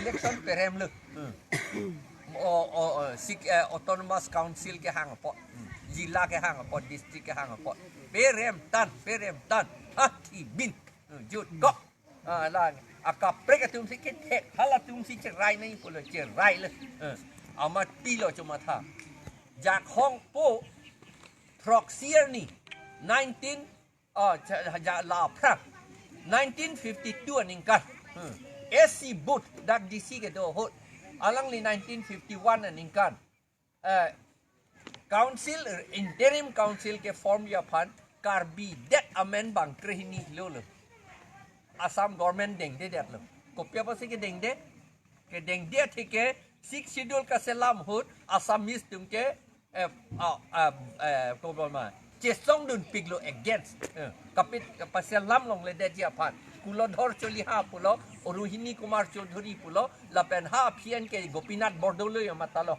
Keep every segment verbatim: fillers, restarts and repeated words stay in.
Election perem lo. Hmm. O, o, o, sik, eh, Autonomous Council kehang apot. Hmm. Jila kehang apot, district kehang apot. Perem tan, perem tan. Hati bin. Hmm. Jut kok. Ah, lang. Akaprek atum si kethek. Halatum si cherai nangji pulo, cherai lo. Hmm. Amat pilo chomatha. Jakhong po throksi arni. Nineteen, ah, ja, ja, la phra. Nineteen fifty-two aningkan. Hmm. A C booth dak D C kedo ahut. Alangli nineteen fifty-one aningkan. Eh, council, interim council keform ji aphan Karbi det amen bang krehini lolo. Assam government dengdedetlo. Kopi apotsi kedengde? Kedengde atheke Sixth Schedule kaselam ahut Assamese atum ke, eh, ah, ah, eh, kobol ma, chesongdunpiklo against. Eh, kapit, kapaselam longledetji aphan. Kulodhar Choliha pulo, Rohini Kumar Chowdhury pulo, lapen ha aphi an ke Gopinath Bordoloi amat ta lo.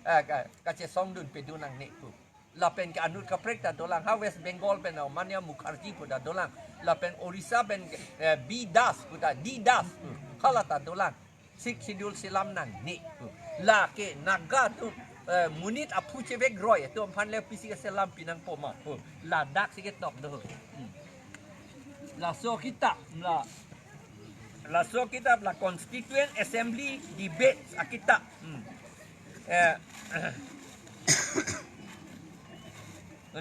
Eh, ka, kachesongdunpedun nangne pu. Lapen ke anut kaprek ta dolang, ha West Bengal pen Manya Mukherjee pu ta dolang. Lapen Orissa pen, eh, B Das pu ta, D Das pu. Hala ta dolang. Sixth Schedule selam nangne pu. Lake Naga atum, eh, monit aphu chevekroi atum aphan le pisi keselam pinangpo ma pu. Ladak si ketok do. Hmm. Laso akitap la, laso akitap la Constituent Assembly Debate akitap. Hmm. Eh,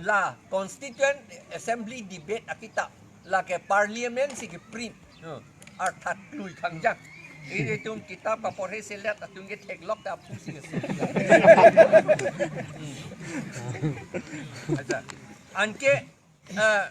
la Constituent Assembly Debate akitap. Lake Parliament si keprint. Hmm. Arthat lui khangjang. Ilitum kitap kaporhe selet atum ketheklok ta aphu si. Hmm. Acha. Anke, eh,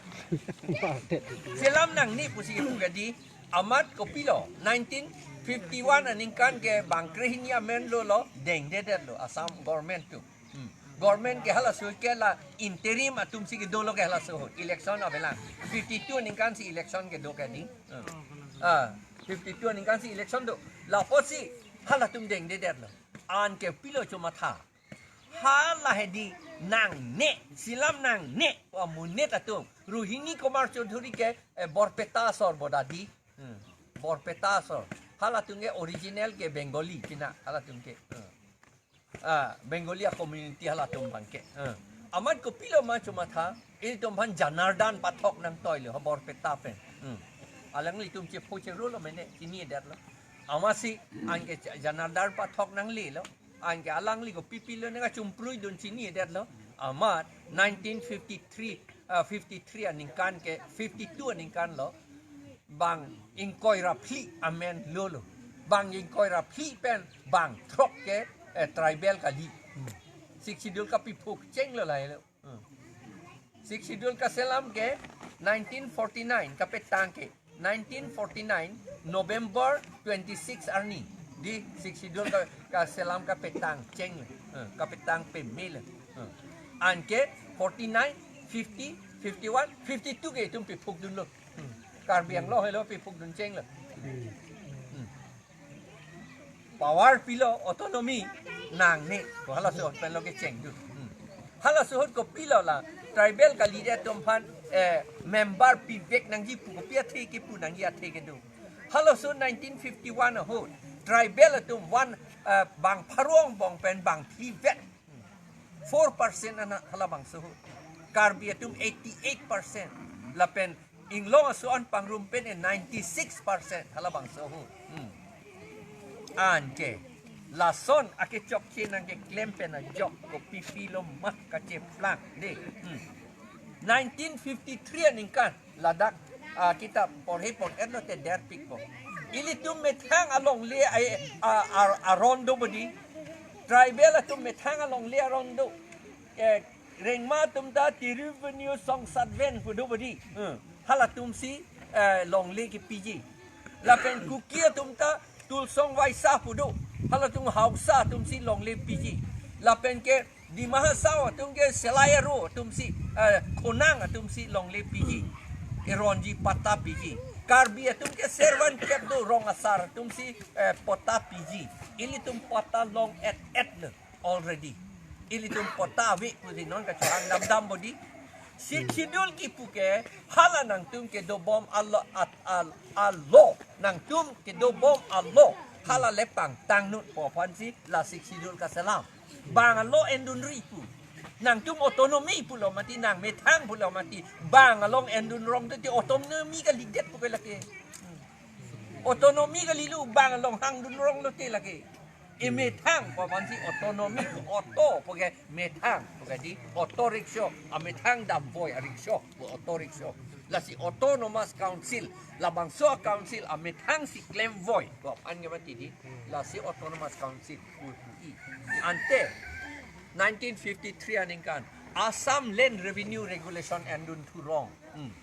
selam nangne pusi kepu kadi, amat kopilo, nineteen fifty-one aningkan ke bang krehini amen lolo, dengdedetlo Assam government atum. Hmm. Government ke halaso ke la interim atum si kedolo ke halaso ahut. Election avelang. Fifty-two aningkan si election kedo kadi. Hmm. Ah, fifty-two aningkan si election do. Lapusi halatum dengdedetlo. Anke pilo chomatha. Hala hedi nangne, selam nangne, wa monit atum. Rohini Kumar Chowdhury ke, eh, Borpeta asor bo dadi. Hmm. Borpeta asor. Halatum ke original ke Bengali, China, halatum ke. Hmm. Ah, Bengali a community halatum abang ke. Hmm. Amat kopilo ma chomatha, ilitum aphan Janardan Pathak nangtoilo, ha Borpeta pen. Hmm. Alanglitum chepho cherolo mene, chinidetlo. Amatsi, anke Janardan Pathak nanglelo. Anke alangli kopi pilo nangkachumpruidun chinidetlo. Amat nineteen fifty-three, ah, fifty-three aningkan ke fifty-two aningkan lo. Bang ingkoi ra phli amen lolo. Bang ingkoi ra phli pen bang throk ke, eh, tribal kali. Hmm. Sixth Schedule kapiphuk chenglo lahelo. Hmm. Sixth Schedule kaselam ke nineteen forty-nine kapetang ke. Nineteen forty-nine November twenty-six arni. Di Sixth Schedule ka, kaselam kapetang cheng. Hmm. Kapetang pemel. Hmm. Anke forty-nine, fifty, fifty-one, fifty-two ke itum piphukdunlo. Hmm. Karbi Anglong helo piphukdun chenglo. Hmm. Power pilo autonomy nangne. Halaso ahut pen lo kechengdun. Hmm. Halaso ahut kopilo la tribal kalidet atum aphan, eh, member pivek nangji pu kopi athe kipu nangji athe kedo. Halaso nineteen fifty-one ahut tribal atum one, eh, bang pharo angbong pen bang phlivet. Four percent ana halabangso ahut. Karbi atum eighty-eight percent. Lapen inglong aso-an pangrum pen e ninety-six percent halabangso ahut. Hmm. Anke lason akechokche nangkeklem pen ajok kopi pilo ma kacheplang de. Hmm. Nineteen fifty-three aningkan ladak, ah, kita porhe pon-etlo te derpikpo. Ilitum methang alongle ai, ah, ar-, aron do bodi. Tribal atum methang alongle aron do. Eh, Rengma atum ta Tiruvenu Songsatven pu do bodi. Hmm. Halatum si, eh, longle kepiji. Lapen Kuki atum ta Tulsong Vaisa pu do. Halatum Haosa atum si longle piji. Lapen ke Dima Hasao atum ke Salai Aro atum si, eh, Khonang atum si longle piji. Eronji patta piji. Karbi atum ke servan kep do, rong asar atum si, eh, patta piji. Ilitum patta long-et-etlo already. Ilitum patta ave pusi non kachohang damdam bodi. Sixth Schedule kipu ke hala nangtum kedobom alo at al, alo. Nangtum kedobom alo. Hala le pangtang nut pu aphansi la Sixth Schedule kaselam. Bang alo endunri pu. Nangtum autonomy pulo mati, nang methang pulo mati. Bang along endun rong te autonomy kalidet pu ke lake. Autonomy kalilu bang along hangdun rong lote lake. Emethang pu aphansi autonomy, auto pu ke methang pu ke di auto rickshaw, amethang damvoi a rickshaw pu auto rickshaw. Lasi autonomous council, labangso council amethang si klemvoi pu aphan ke mati di, lasi autonomous council pu pu i. Ante nineteen fifty-three aningkan Assam Land Revenue Regulation endun thurong. Hmm.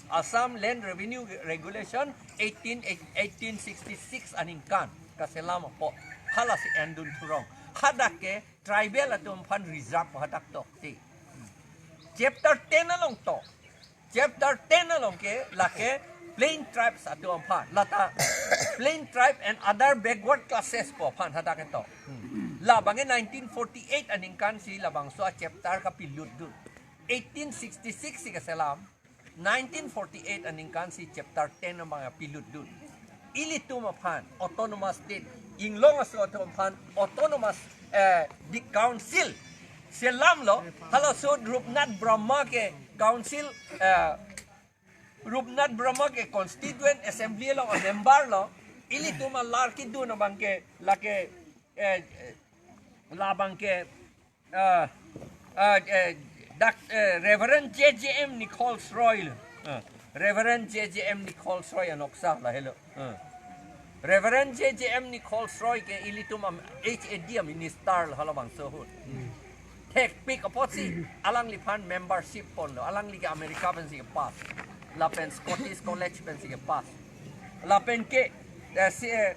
Assam Land Revenue Regulation eighteen, eighteen sixty-six aningkan kaselam apot halasi endun thurong. Hadak ke tribal atum aphan reserve hadak tokte. Chapter ten along to. Chapter ten along ke lake plain tribes atum aphan. Lata plain tribe and other backward classes pu aphan hadak ke to. Labang ke nineteen forty-eight aningkan si labangso a chapter kapilutdun. Eighteen sixty-six si kaselam. Nineteen forty-eight aningkan si chapter ten abang pilutdun. Ilitum aphan autonomous state, inglong aso atum aphan autonomous, eh, di council selamlo, halaso Rupnath Brahma ke council, eh, Rupnath Brahma ke constituent assembly along member lo, ilitum alar kedun abang ke lake, eh, eh, labang ke, ah, ah, eh, Dak-, eh, Reverend J J M Nichols Roy lo. Ah, Reverend J J M Nichols Roy anoksa lahelo. Ah. Reverend J J M Nichols Roy ke ilitum am H A D a minister lo halabangso ahut. Thekpik apotsi alangliphan membership ponlo. Alangli ke America pensi kepass. Lapen Scottish College pensi kepass. Lapen ke, eh, si, eh,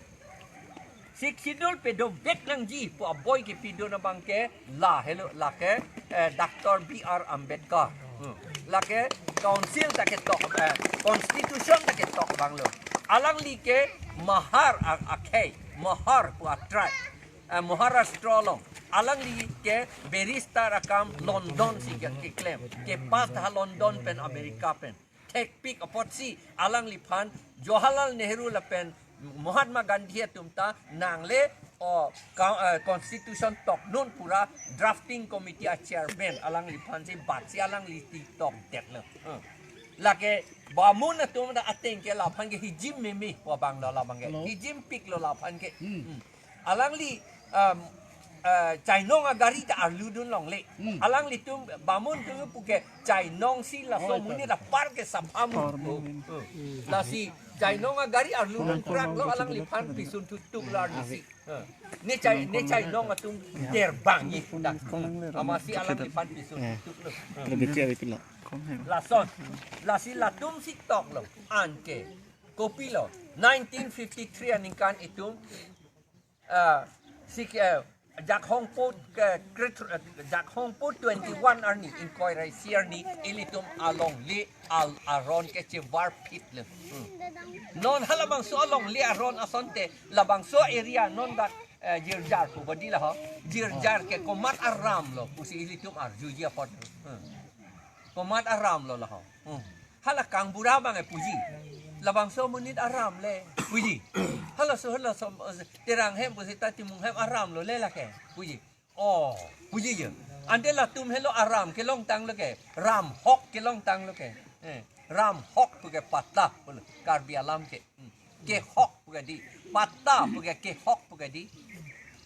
Sixth Schedule pedovek nangji pu aboi kepidun abang ke lahelo, lake, eh, Doctor B R Ambedkar. Hmm. Lake council ta ketok, eh, constitution ta ketok abang lo. Alangli ke Mahar a-, akhei, Mahar pu a tribe. Eh, Maharashtra along. Alangli ke barrister akam London si ke, keklem. Kepass ha London pen America pen. Thekpik apotsi alangliphan Jawaharlal Nehru lapen Mahatma Gandhi atum ta nangle o ka-, eh, constitution toknon pura drafting committee a chairman alangliphan si batsi alangli ti tokdetlo. Hmm. Lake bamun atum ta ateng ke laphan ke hijim meme pu abang lo labang ke. Hello? Hijim piklo laphan ke. Hmm. Hmm. Alangli, um, eh, chainong agari ta arludun longle. Hmm. Alanglitum bamun atum pu ke chainong si laso, oh, monit apar ke sapha mu. Apar mu. Hmm. Lasi chainong agari arludun prak lo, alangliphan pisun tutuk lo arnisi. Hmm. Ne chai, ne chainong atum terbang ye pudak. Amatsi alangliphan pisun tutuk lo. Hmm. Lason, lasi latum si toklo. Anke kopilo, nineteen fifty-three aningkan itum, ah, si ke, eh, Jakhongpo ke, krit-, eh, Jakhongpo twenty-one arni, ingkoi ra isi arni, ilitum alongle al aron ke chevar phit le. Hmm. Non halabangso alongle aron asonte, labangso area non dak, eh, Jirjar pu bodi laho. Jirjar ke komat aram lo, pusi ilitum arjuji apot. Hmm. Komat aram lo laho. Hmm. Hala kangbura abang e puji. Labangso monit aram le puji. Halaso, halaso, eh, Terang hem pusi ta Timung hem aram lo le lake puji. Oh, puji je. Ante latum helo aram kelongtang lo ke. Ram hok kelongtang lo ke. Eh, ram hok pu ke patta pulo. Karbi alam ke. Hmm. Kehok pu ke di. Patta pu ke, kehok pu ke di.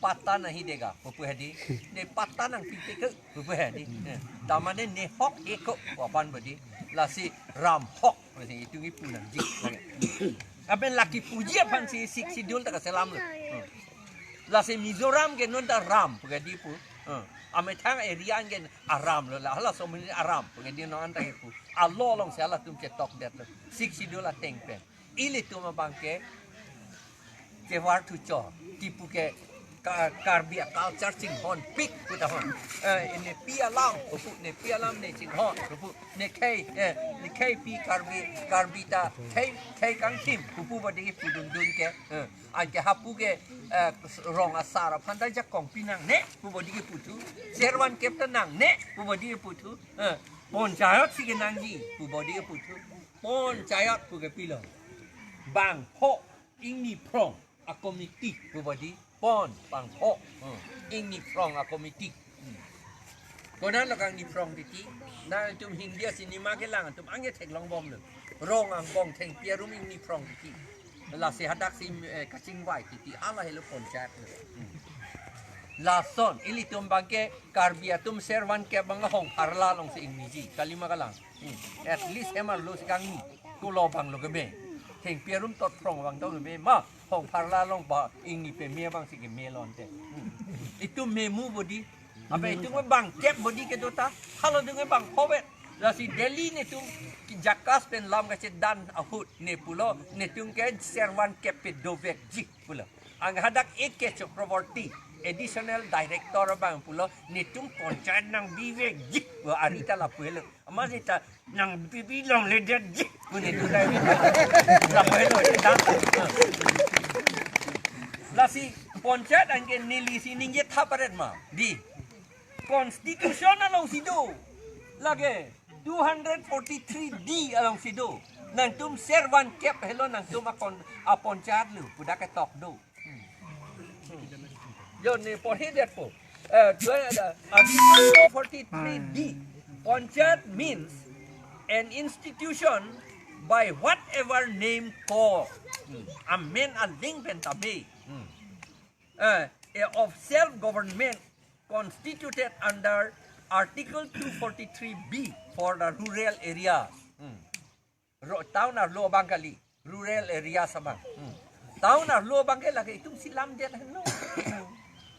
Patta nahi dega pu pu he di. Ne patta nangpipe ke pu pu he di. Eh, tamane ne hok eko pu aphan pu di. Lasi ram hok pusi itum kipu nangji. Apen lake puji aphansi Sixth Schedule ta kaselam lo. Hmm. Lasi Mizoram ke non ta ram pu ke di pu. Hmm. Amethang area ke aram lo la. Halaso monit aram pu ke di non anta kipu. Alo alongsi halatum chetokdetlo. Sixth Schedule ateng pen. Ilitum abang ke chevar thucho, kipu ke Ka-, Karbi a culture chinghonpik pu tahon. Eh, nepi alam, upu nepi alam ne chinghon, upu ne khei, eh, ne kheipi Karbi, Karbi ta khei, khei kangthim, upu bodi kipudundun ke, eh, anke hapu ke, eh, rong asar aphan ta jakong pi nangne, pu bodi kiputhu, servan kep ta nangne, pu bodi kiputhu, eh, panchayat si kenangji, pu bodi kiputhu, panchayat pu ke pilo. Bang ho ingni phrong. a committee pu bodi pon pangkho. Hmm. Ingni phrong a committee. Hmm. Konat lo kangni phrong titi. Nangtum Hindi a cinema kelang atum angke theklong bomlo. Rong angbong thengpi arum ingni phrong titi. Lasi hadak si, eh, kachingvai titi. Hala helo panchayat lo. Hmm. Lason ilitum abangke Karbi atum servan kep abang hong pharla alongsi ingniji. Kalima kalang. Hmm. At least hem arlo si kangni. Kulo abang lo keme. Thengpi arum tot phrong abang tong keme. Ma hong pharla along ba ingni peme abangsi keme lonte. Hmm. Itum memu bodi. Apa itum abang kep bodi kedo ta. Halo dung abang khovet. Lasi Delhi netum jakas pen lam kachedan ahut ne pulo netum ke servan kep pedovekji pulo. Ang hadak A K Chakraborty, additional director abang pulo netum panchayat nangbivekji. Wah, ari ta lapu helo. Amatsi ta nangbibi longledetji. Pu netum ta lapu helo. Lasi panchayat anke neli si ningje thaparet ma. Di. Constitution alongsi do. Lake two hundred forty-three D alongsi do. Nangtum servan kep helo nangtum akon apanchayat lo. Pu dak ketok do. Hmm. Hmm. Yo ne porhidetpo. Eh, dua, eh, Article two forty-three D. Panchayat means an institution by whatever name called. Hmm. Amen aling pen tabe. Hmm. Eh, eh, of self-government constituted under Article two forty-three B for the rural areas. Hmm. Ro-, town arlo abang kali, rural areas abang. Hmm. Town arlo abang ke lake itum si lamdet henlo.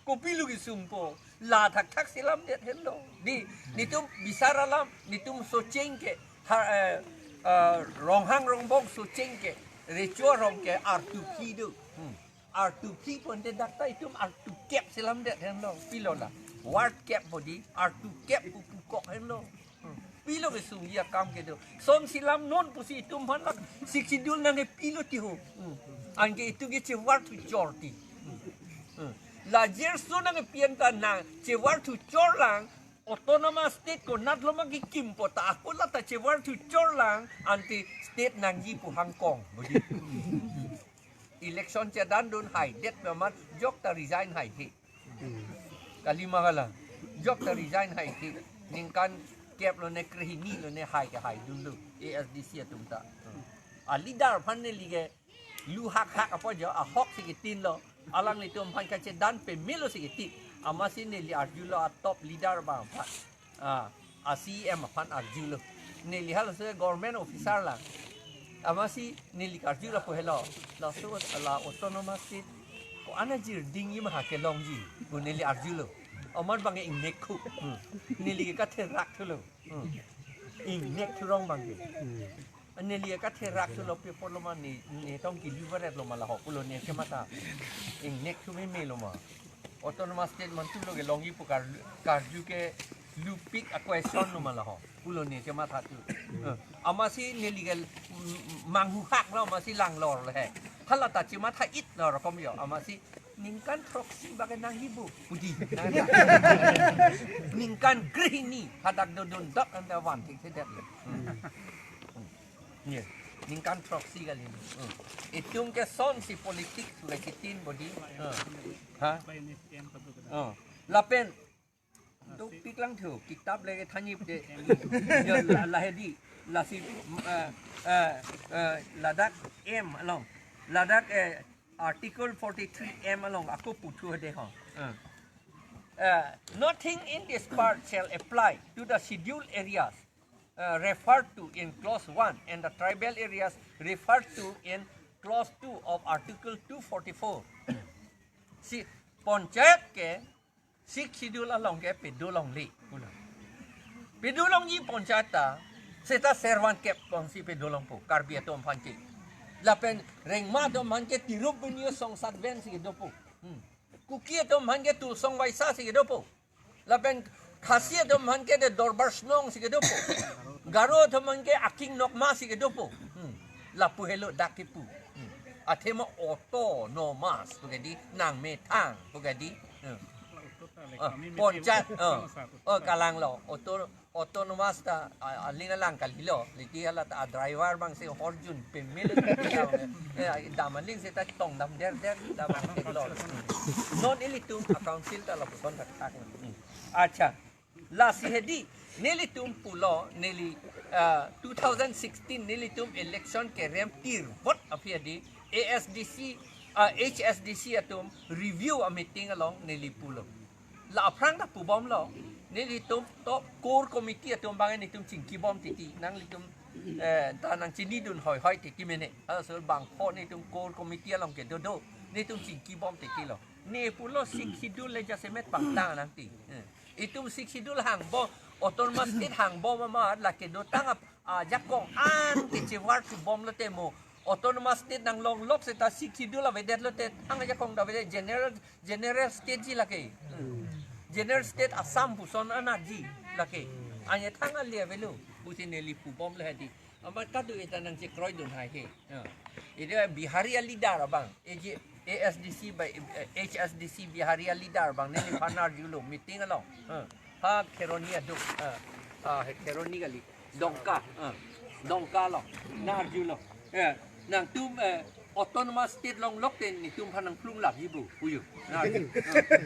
Kopilo kesungpo, la thakthak si lamdet henlo. Di, netum bisar alam, netum Socheng ke, ha, eh, eh, Ronghang Rongbong Socheng ke, Recho arong ke, artu phi do. Hmm. Artu phi ponte dak ta itum artu kep si lamdet henlo, pilo la. Ward kep bodi, artu kep pu pukok henlo. Hmm. Pilo kesungji akam kedo. Son si lam non pusi itum aphan lak Sixth Schedule nangkepilo ti ho. Hmm. Anke itum ke chevarthu chor ti. Hmm. Hmm. La jerso nangkepi anta nang chevarthu chor lang, autonomous state konat lo ma kekimpo ta ako la ta chevarthu chor lang, anti state nangji pu hangkong. Bodi. Election chedandun haidet pe amat jok ta resign haihe. Kalima kalang. Jok ta resign haihe. Ningkan kep lone krehini lone hai ke haidunlo. A S D C atum ta. A leader aphan neli ke lu hak hak apo jo ahok si ketin lo. Alanglitum aphan kachedan pemelo si ketin. Amatsi neli arjulo a top leader abang aphan. Ah, a C E M aphan arjulo. Neli halaso government officer lang. Amatsi neli karjulo pu helo. Laso la autonomous state ko-an ajir dingji ma ha kelongji. Pu neli arjulo. Amat abang ingnek khu. Hmm. Neli ke katherak thulo. Hmm. Ingnek thurong abang ke. Hmm. Neli katherak thulo pe pulo ma ne, ne tong kili varet lo ma la ho pulo ne kematha. Ingnek thu meme lo ma. Autonomous state mantu lo kelongji pu kar-, karju ke lupik a question lo ma la ho. Pulo ne kematha thu. Eh, amatsi neli ke, mm, manghuhak lo amatsi langlor lo he. Hala ta chematha it lo rokom jo. Amatsi ningkan throksi bak nangji bo. Pudi. Ningkan krehini hadak dodun dak anta vanthekthedetlo. Hmm. Hmm. Ye. Ningkan throksi kali. Hmm. Itum ke son si politik sudah chitin bodi. Hmm. Ha? Hmm. Lapen dopik lang thu, kitab lagi thanyip de. Yo, la, lahedi, lasi, mm, eh, eh, eh, ladak M along. Ladak, eh, Article forty-three M along ako puthu de ho. Eh. Eh, nothing in this part shall apply to the scheduled areas, eh, referred to in clause one and the tribal areas referred to in clause two of Article two forty-four. Si panchayat ke Sixth Schedule along ke pedolongle pulo. Pedolongji panchayat ta, seta servan kep alongsi pedolongpo, Karbi atum aphan ke. Lapen Rengma atum aphan ke tirup bini songsat ven si kedopo. Hmm. Kuki atum aphan ke tulsong vaisa si kedopo. Lapen Khasi atum aphan ke de Dorbar Shnong si kedopo. Garo atum aphan ke Aking Nokma si kedopo. Hmm. Lapu helo dak kipu. Hmm. Athema autonomous pu kedi nangmethang pu kedi. Hmm. Ah, ponchayat, ah, oh, kalanglo, auto-, autonomous ta, ah, aling alang kalilo, liti hala ta, ah, driver abang si horjun pemil, eh, dam aling seta tong dam der der, dam aling lo. Non ilitum, ah, council ta lapuson thakthak. Hmm. Acha, lasi hedi, nelitum pulo, neli, ah, two thousand sixteen nelitum election kerem tirvot aphi hedi, A S D C, ah, H S D C atum review a meeting along neli pulo. La aphrang ta pubomlo. Nelitum top core committee atum abang nelitum chingkibom titi. Nanglitum, eh, ta nangchinidun hoihoi titi mene. Halaso bangpho nelitum core committee along kedo do. Nelitum chingkibom titilo. Ne pulo Sixth Schedule le jasemet pangtang nangti. Eh. Itum Sixth Schedule hangbom, autonomous state hangbom amat lake dotang ap-, ajakong an kechevar chubom lote mo. Autonomous state nanglonglok seta Sixth Schedule avedet lote, thang ajakong ta avedet, general, general state ji lake. General state Assam puson anat ji lake. Anya thang ali avelo, pusi neli pubomlo hedi. Amat kadu ita nangchekroidun hai he. Ya. Ita Bihari a leader abang, A G, A S D C by, eh, H S D C Bihari a leader abang neliphan arjulo meeting along. Ha. Ha Kheroni aduk. Ha. Ha Kheroni kali. Dongka. Ha. Dongka lo. Nang arjulo. Eh, nangtum, eh, autonomous state longlok te netum aphan nangplung lap ji bo. Uyu. Nang arju. Ha.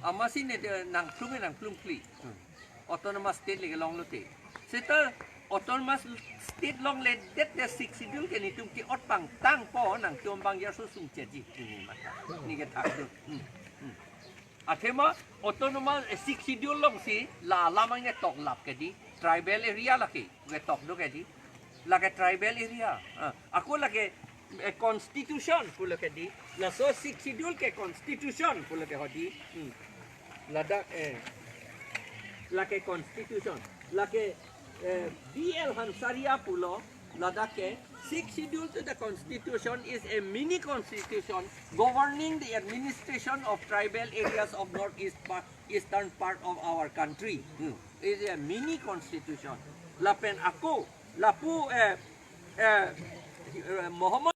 Amatsi ne te nangplung, nangplung kli. Ha. Autonomous state lake longlo te. Seta autonomous state longledet te Sixth Schedule ke netum ke-ot pangtangpo, nangtum abang jarso sungchet ji. Ini mata. Ini ke thakdun. Hmm. Hmm. Athema autonomous, eh, Sixth Schedule alongsi la alam ange toklap ke di tribal area lake, ke tokdo ke di. Lake tribal area. Ah, ako lake, eh, constitution pulo ke di. Laso Sixth Schedule ke constitution pulo ke hedi. Hmm. Ladak, eh, lake constitution. Lake, eh, B L Hansaria pulo, ladak ke, Sixth Schedule to the Constitution is a mini constitution governing the administration of tribal areas of northeast pa-, eastern part of our country. Hmm. Is a mini constitution. Lapen ako, lapu, eh, eh, eh, Muhammad